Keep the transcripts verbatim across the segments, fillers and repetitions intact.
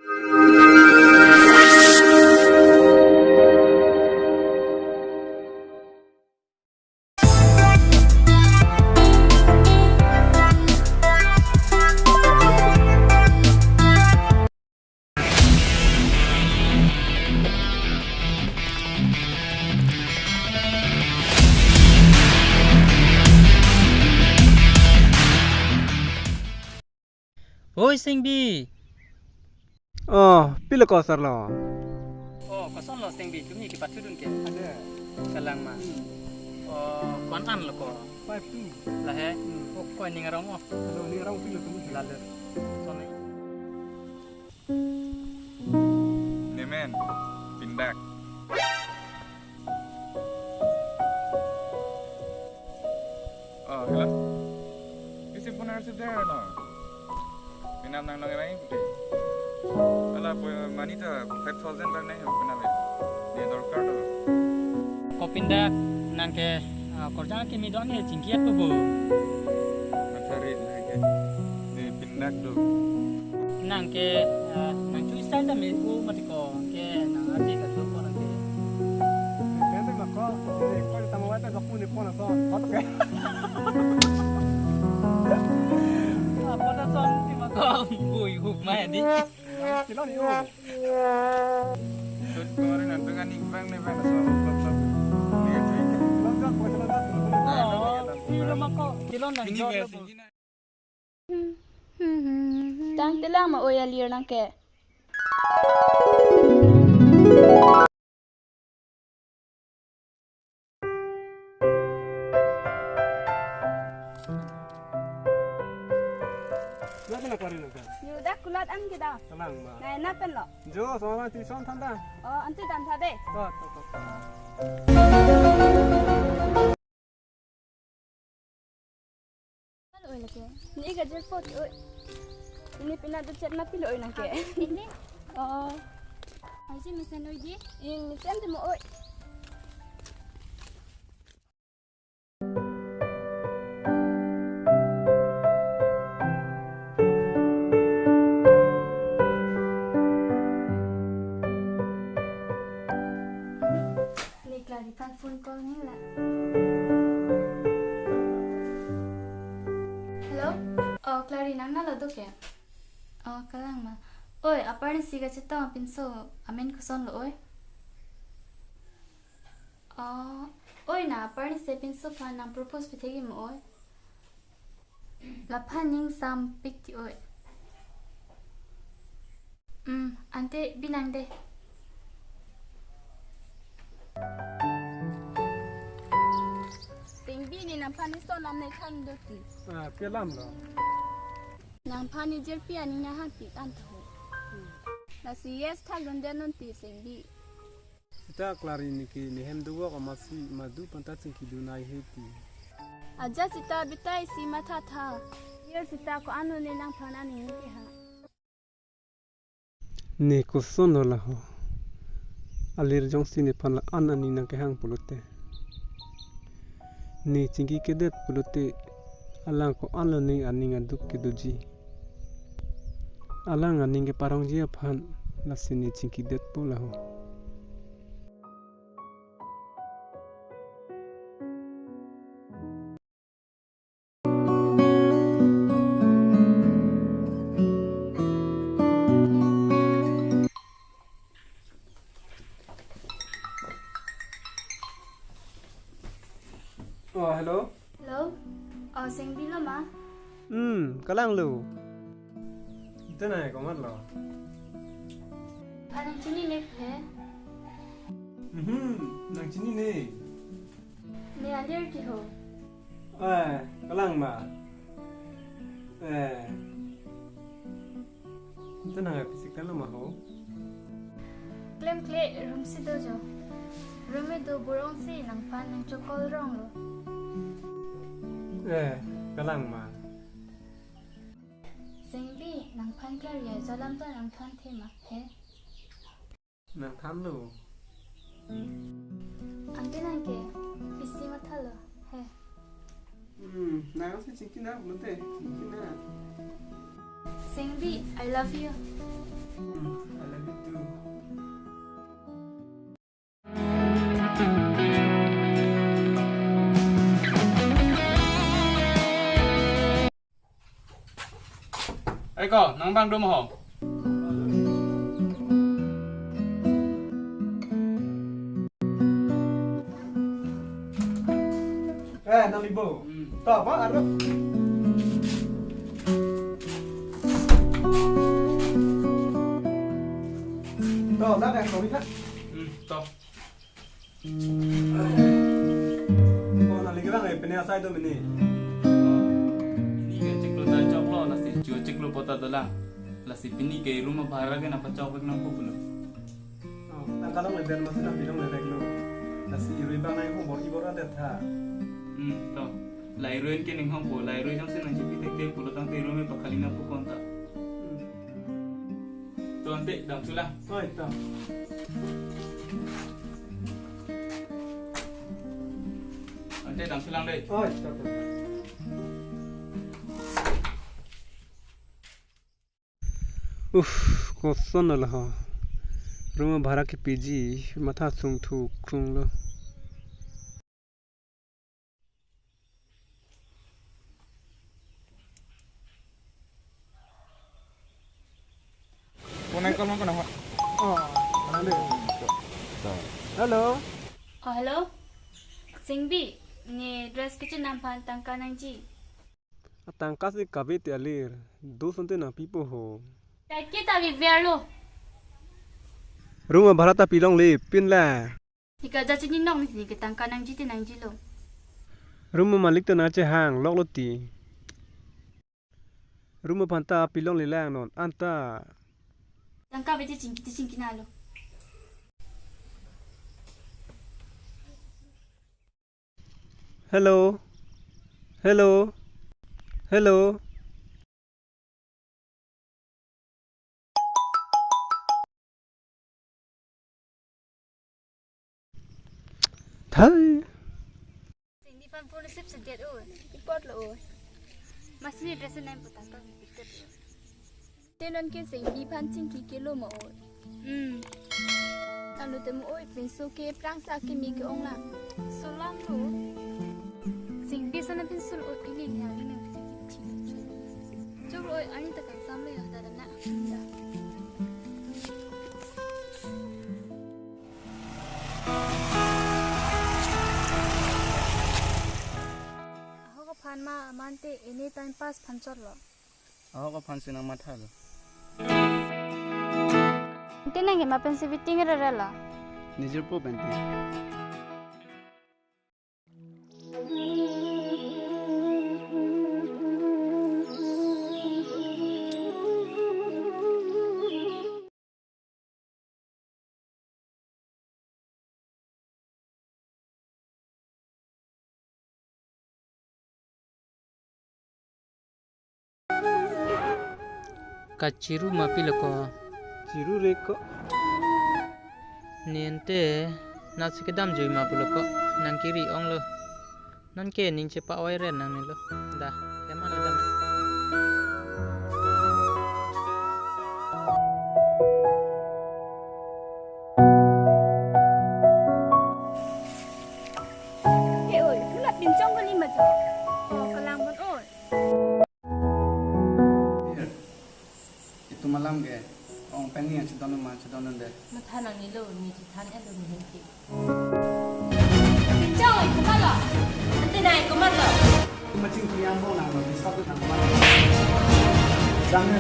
Oi, Sengbi. Oh, pilo ko, sir lo? Oh, kosonlo, Sengbi, tumi kipathudun ke? Ada. Kalang ma. Hmm. Oh, ko-an an lo ko? Five two. Lahei? Hmm. Oh, ko ning arong, oh. Hello, ning arong pilo tumi. Lalo. Soni. Nemen, pindak. Oh, hello. Isi phone receive there no? Pinam nang nang nang pute. Ala po mani ta five thousand bak nai ho pinam. Ye dorkar to. Ko pindak nang ke, ah, korjang ke mi don he chingki at ko bo. Matha ri nang ke. Ye pindak do. Nang ke, ah, nang chui style ta me ko mati ko ke nang ati ka to ko nang ke. Kente ma ko, ye ko ta mo wa ta ko pu ni ko na so. Ko to ke. Apa ta son ti ma ko bui huk mai di. Kilo ni o. Tut kemarin nanti kan ning bang nih bang so so so. Nih cuy. Kilo ni o. Kilo ma ko. Kilo nang ini jor versi lo. Tangte lang ma oi alir nang ke. Kulat na kari nang ke. Yo dak kulat an ke da. Tenang ma. Nai na pen lo. Jo, sama tuition than da. Oh, ante than tha de. Tot, tot, tot. Oi lake. Ni ka jer pot oi. Ini pina do chat na pilo oi nang ke. Ini. Oh. Aji mesen oi di. In mesen de mo oi. Ni Clary aphan phone call nangji la. Hello? Oh, Clary nang na lo do ke? Oh, kalang ma. Oi, apar ni si kachetong apinso amen koson lo oi? Oh, oi na apar ni si pinso aphan nang propose pithegi mo oi? Laphan ning sampik ti oi. Hmm, ante bi nang de. Sengbi ne nangphan ni son lam ne thang do ti. Ah, kelam lo. Nangphan ni jirpi aning nahang ti tan tho. Lasi yes thak dun den non ti Sengbi. Sita Clary ne ke nehem dovok amatsi madu panta chingki dun ai he ti. Aja sita bitai si matha tha. Yer sita ko-an lo ne nangphan aning ke ha. Ne koson lo laho. Alir jongsi nephan la-an aning nangkehang pulote. Ne chingki kedet pulote alang ko-an lo ne aning aduk kedoji. Alang aning keparongji aphan lasi ne chingki detpo laho. Oh, hello. Hello. Oh, Sengbi lo ma? Hmm, kalang lo. Ita na ko mat lo. Aphan nang chinine he? Mhm, nang chinine. Ne alir ti ho. Eh, kalang ma. Eh. Ita nang physical lo ma ho? Klemkle room si do jo. Room me do burong si nangphan nang chokol rong lo. Eh, kalang ma. Sengbi, nangphan Clary ajalam ta nangthan the ma he? Nangthan lo. Ante nang ke, pisi matha lo he? Hmm, nang si chingki na, pulote, chingki na. Sengbi, I love you. Hmm, Ko, nang bang dum ho. Eh, nang libo. Hmm. To, ba, aro. To, dah, dah, kau lihat. Hmm, to. Ko nang lagi bang, eh, pini asai do mini. Pini ke chiklo ta choklo, lasi chuo chiklo pota dolang. Lasi pini ke room bhara ke nangpachok vek nangpo pulo. Oh, tangka longle pen masi nangpi longle veklo. Lasi irui bang nang hong bor ibor adet tha. Hmm, to. La irui ke ning hongpo, la irui jongsi nangchipi tek tek pulo tangte room pakhali nangpo konta. Hmm. To ante damthulang. Oi, to. Ante damthulang dei. Oi, to, to. Uff, koson lo ho. Room bhara kepiji, matha sungthu krung lo. Phone call mo kono ho? Oh, mana deh? Hello. Oh, hello. Singbi, ne dress kechenam aphan tangka nangji. Atangka si kave te alir, dos ante nangpipo ho. Kaike ta viver lo. Room bhara ta pilongle, pin la. Ika ja chini nong ni ke tangka nangji te nangjilo. Room malik ta nangchehang, loklo ti. Room aphan ta pilongle lang non, anta. Tangka bete chingki te chingki nalo. Hello. Hello. Hello. Thai. Singbi aphan phone receive sedet o. Report lo o. Masi ne dress nang putang to picture. Te non ke Singbi aphan chingki kelo ma o. Hmm. Anu te mo o pinso ke prangsa ke mi ke ong lang. Solam lo. Singbi sana pinso o ili ni ali nang. Choro o ani ta kangsam lo ya dada na. Ahok aphan ma mante any time pass aphan chotlo. Ahok aphan si nangmathalo. Ante nang kema pensi waiting rere la. Nijor po bente. Kachiru ma pilo ko? Chiru re ko. Nente nasi kedam jui ma pulo ko? Nang kiri ong lo. Non ke ning chepa-oi ren nangnelo. Da, keman lo dam. He oi, nula pinchong kali ma jo. Oh, kalang bon oi. Itum alam ke ong pen ni chedon ma chedon de. Matha nangnelo, ne chethan-et lo ne ke. Pinchong, oi, komatlo. Ante nai, komatlo. Maching kuyang bong nanglo, disturb nanglo. Dam ne.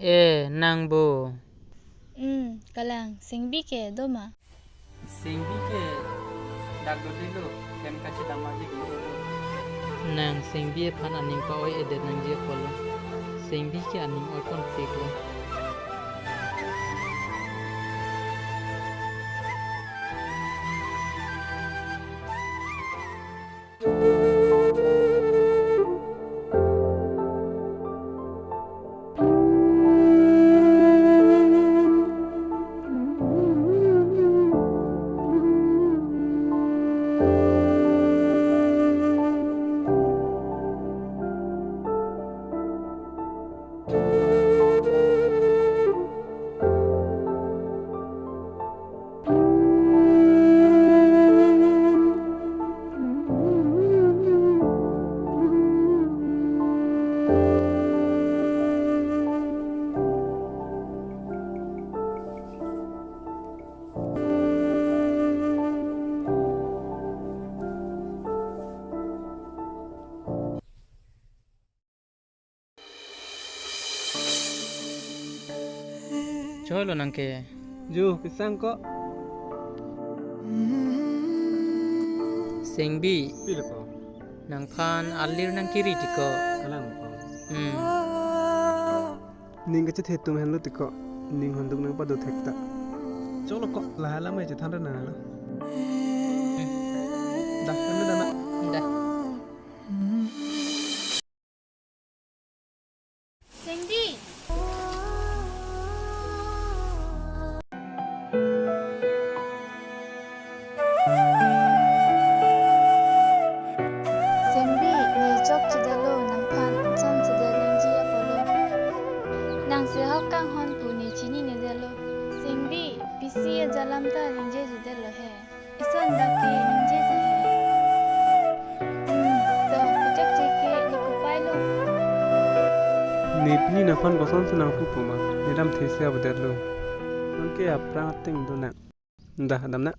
Eh, nang bo. Hmm, kalang, Singbi ke doma. Singbi ke dak do dilo, hem kachedam adik lo. Nang Singbi aphan aning pa-oi-edet nangji apotlo. Singbi ke aning oi pon pik lo. Holo nangke. Jo, kesang ko. Sengbi. Pilo ko. Nangphan alir nangkiri tiko. Kalang ko. Hmm. Ning kachethe atum henlo tiko. Ning handuk nangpado thekta. Cholo ko, lahai lamai chethan ra nanglo. Hmm. Dah, kami dah nak. Dah. Sengbi. Sengbi, ne chok chedetlo, nangphan insan chedet nangji apotlo. Nang sehok kanghon pu ne chininedetlo. Sengbi, pisi ajalam ta ningje chedetlo he. Ison dak ke ningje si he. Hmm, to, kechokche ke ne kopai lo. Ne pini nangphan kosonsi nangpu pu ma, ne damthe si avedetlo. Nangke aphrang ateng do nang. Dah, dam na.